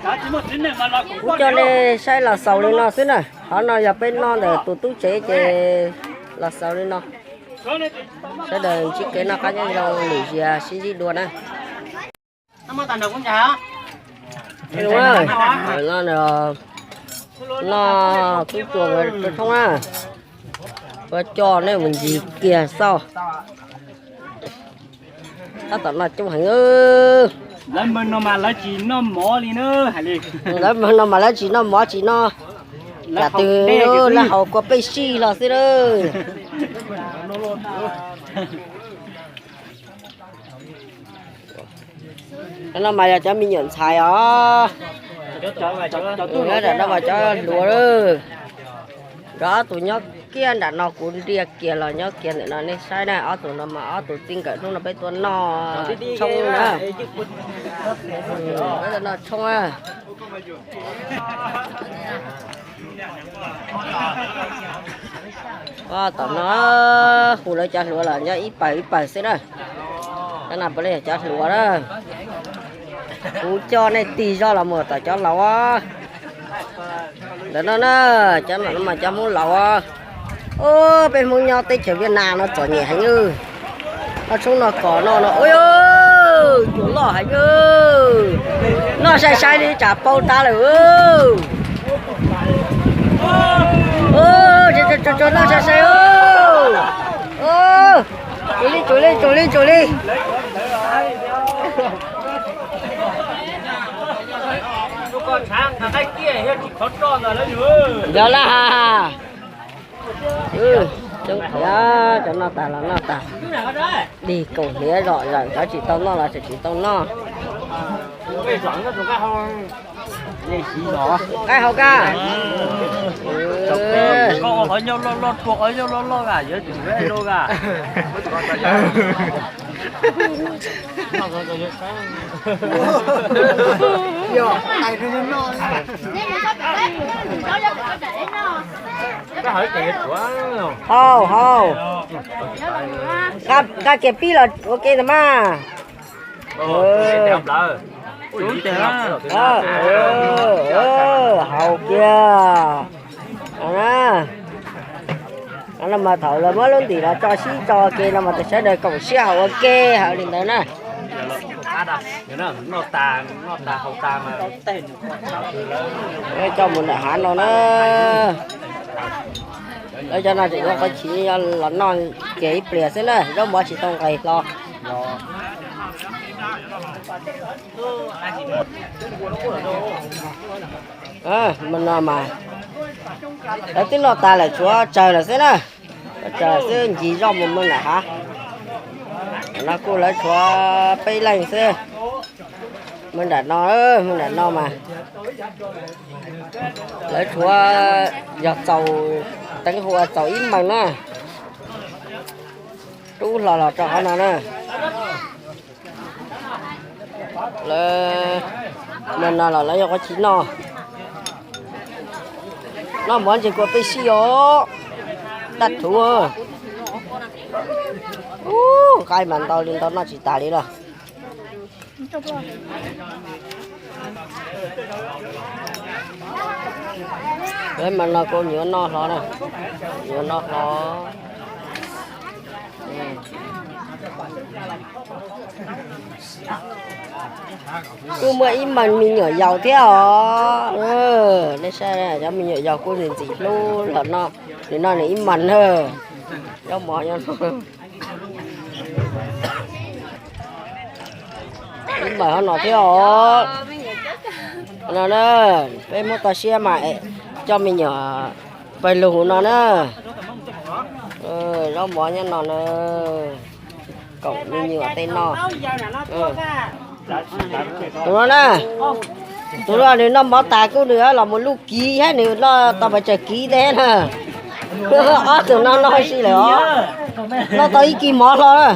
Kuv coj nej saib los xaus li no xwb na. Qhov no yog peb noj ntawm tus tub tsev ces los xaus li no. Sawv daws ntsib kev noj qab nyob zoo, lwm zaus sib ntsib dua na. Noj kub tsuas rau thoob na. Ua coj nej mus ncig kiag xauj. Tab tom noj coob heev. Lawv mas no mas lawv tsis noj mov li na, hais li. Lawv mas no mas lawv tsis noj mov tsis noj. Lam twg lawv haus kua pej sij los xwb na. Cov no mas yog cov me nyuam ntxhais os. Nyob ram no mas cov hluas. Nkawd ob tug nyob kiag nram no, kuv ntiag kiag los nyob kiag ntawm no nej saib na. Ob tug no mas ob tug txij nkawm hnub no peb tuaj noj tshoob na. Peb tuaj noj tshoob na. Tom no hu lawv cov hluas los nyob ib pawg ib pawg xwb na. Cov no puav leej yog cov hluas na. Kuv coj nej tig zog los mus tom cov laus. Ntawm no na, cov no mas cov Hmoob laus. Peb Hmoob nyob teb chaws Viaj Nam no txom nyem heev. Noj tshoob noj kos no no, ua yuav loj heev. Noj sai sai li tsam pau tas lawm. Noj sai sai. Tsuas li, tsuas li, tsuas li, tsuas li. Yog laj has. Coob thiab, cov noj tas los noj tas. Dig koom hliav zom zaws, cov tsis tau noj los tseem tsis tau noj. Qaib hau kab. Hau hau. Nqa kiag pib los ua ke ntag mas. Hau kiag. No mas thaum lawv muab lub ntim los tso sib tso ke no mas sawv daws koom siab hau ua ke hauv li ntawd na. Coj mus nram hav no na. Lawv cov no tseem yuav qhov chiv los noj kiag ib pliag xwb na, zaub mov tsis tau nqis hlo. Mas no mas lawv twb noj tas lawm, tshuav tsaws lawm xwb na. Tsaws xwb ncig zoj mus mus nram hav. No kuj lawv tshuav peb leeg xwb. Mus nram no, mus nram no mas lawv tshuav, yog txaus teev hua txaus ib mees na. Rub hlo los rau qhov no na. Lawv, no los lawv yog qhov tsis noj. Noj mov ntses kua pej sij os. Daj rhuv. Ub, qaib mas ntau li ntau noj tsis tas li lawm. Mas no kuv nyuam noj hlo na, nyuam noj hlo. Kuj muaj ib meeg me nyuam yaus thiab os. Nej saib, cov me nyuam yaus kuj ntxim hlub los noj, nws noj nws ib meeg na. Zaub mov nyob no. Ib meeg hov no thiab os. No na, peb Hmoob toj siab mas coj me nyuam pawg lug no na. Zaub mov nyob no na. Koom me nyuam tej no. Tus no na, tus no nws noj mov tas kuj nws los mus luj kiv thiab, nws noj tau pes tsawg kiv tej na. Ob tug no noj si lawm os. Noj tau ib kis mov hlo na.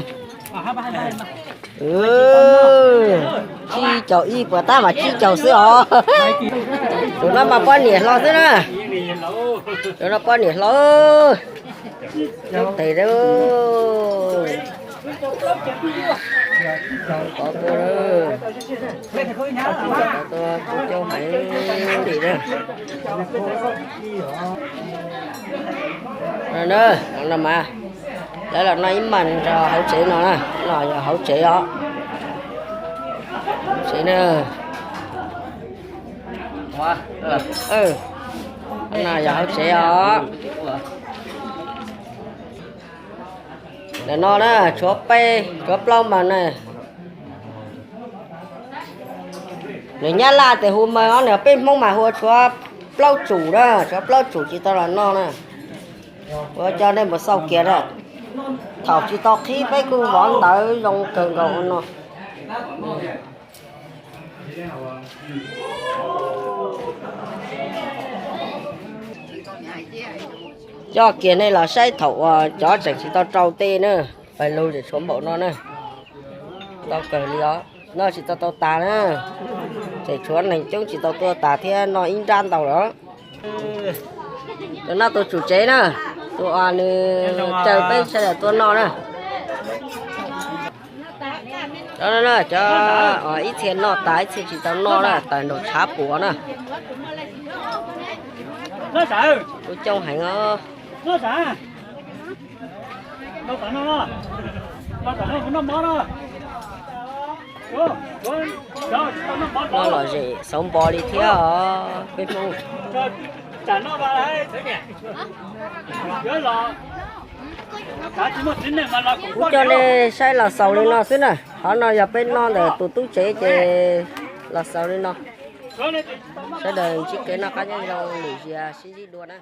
Tsib caug ib puas tab mas tsib caug xwb os. Tus no mas poj niam hlo xwb na. Tus no poj niam hlo. Tes, Tov tuaj, tov tuaj, kuv coob heev li na. No na, no mas, lawv los noj ib mas rau hauv tsev no na, no yog hauv tsev os. Tsev na. No yog hauv tsev os. Ntawm no na tshuav peb tshuav plaub mas na. Nws Nyab Laj tes hu mas os, nws peb Hmoob mas hu tshuav plaub tsum na, tshuav plaub tsum tsis tau los noj na. Ua coj nej mus xauj kiag na. Thaum tsis tau qhib peb kuj vov ntawv zoo kawg nkaus no. Coj kiag nej los saib thaum uas cov tseem tsis tau rau tej na, pais lug tseem tshuav npaum no na. Tau kawg li os, noj tsis tau tau tas na. Tseem tshuav neeg coob tsis tau tuaj tas thiab, noj ib nrab ntau lawm. Tus no tus tsum tsev na, tus uas nws caw peb sawv daws tuaj noj na. Cov, cov ib txhia noj tas ib txhia tsis tau noj na, tawm nraum tshav puam na. Kuj coob heev os. Noj lom zem xauv npo li thiab os peb Hmoob. Kuv coj nej saib los xaus li no xwb na. Qhov no yog peb noj ntawm tus tub tsev ces los xaus li no. Sawv daws ntsib kev noj qab nyob zoo, lwm zaus sib ntsib dua na.